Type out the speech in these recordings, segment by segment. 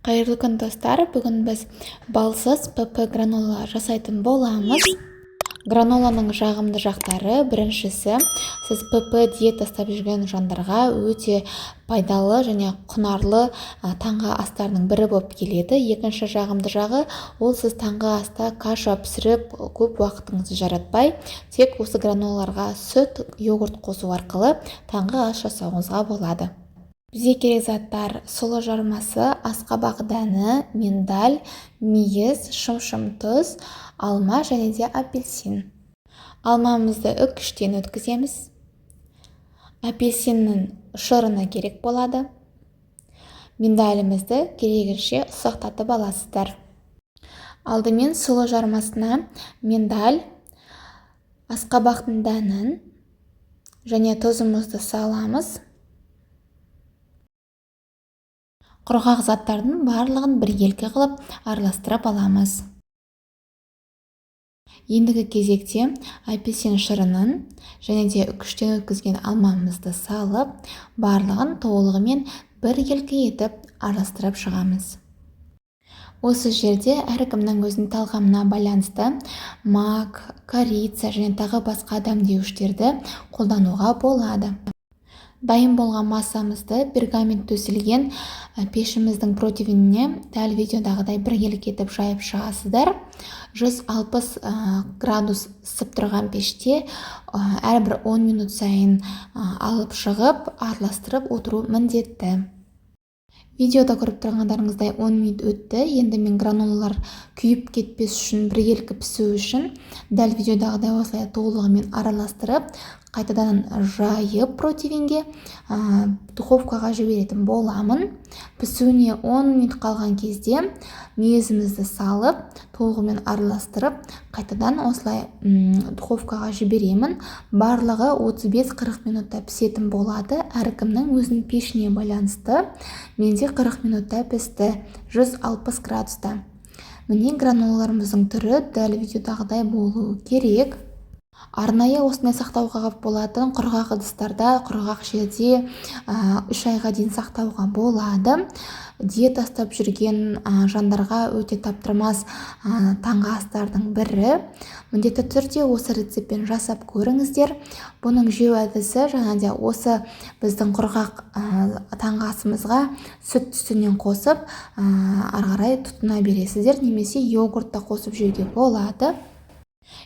Қайырлы күн, достар! Бүгін біз балсыз ПП гранола жасайтын боламыз. Граноланың жағымды жақтары: біріншісі, сіз ПП диета ұстап жүрген жандарға өте пайдалы және құнарлы таңғы астарының бірі болып келеді. Екінші жағымды жағы, ол сіз таңғы аста каша пісіріп, көп уақытыңызды жаратпай, тек осы гранолаларға сүт, йогурт қосу арқылы таңғы ас жасауыңызға болады. Бізге керек заттар: сұлы жармасы, асқабақ дәні, миндаль, мейіз, шымшым тұз, алма және де апельсин. Алмамызды үккіштен өткіземіз. Апельсиннің шырыны керек болады. Миндалімізді керегінше ұсақтатып аласыздар. Алдымен сұлы жармасына миндаль, асқабақтың дәнін және тұзымызды саламыз. Құрғақ заттардың барлығын біркелкі қылып араластырып аламыз. Ендігі кезекте апельсин шырынын және де үккіштен өткізген алмамызды салып, барлығын толығымен біркелкі етіп араластырып шығамыз. Осы жерде әркімнің өзінің талғамына байланысты мак, корица және тағы басқа дәмдеуіштерді қолдануға болады. Дайын болған массамызды пергамент төселген пешіміздің противеніне дәл видеодағыдай біркелкі етіп жайып шығасыздар. 160 градус ысып тұрған пеште әрбір 10 минут сайын алып шығып, араластырып отыру міндетті. Видеода көріп тұрғандарыңыздай, 10 минут өтті. Енді мен гранолалар күйіп кетпес үшін, біркелкі пісу үшін дәл видеодағыдай осылай толығымен араластырып, қайтадан жайып, противенге духовкаға жіберетін боламын. Пісуіне 10 минут қалған кезде мейізімізді салып, толығымен араластырып, қайтадан осылай духовкаға жіберемін. Барлығы 35-40 минутта пісетін болады, әркімнің өзінің пешіне байланысты. Менде 40 минутта пісті 160 градуста. Міне, гранолаларымыздың түрі дәл видеодағыдай болуы керек. Арнайы осындай сақтауға болатын құрғақ ыдыстарда, құрғақ жерде 3 айға дейін сақтауға болады. Диета ұстап жүрген жандарға өте таптырмас таңғы астардың бірі. Міндетті түрде осы рецептпен жасап көріңіздер. Бұның жеу әдісі жаңа де осы біздің құрғақ таңғы асымызға сүт үстінен қосып, ары қарай тұтына бересіздер немесе йогурт та қосып жеуге болады.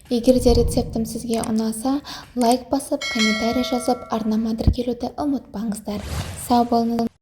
Егер де рецептім сізге ұнаса, лайк басып, комментарий жазып, арнама тіркелуді ұмытпаңыздар. Сау болыңыз!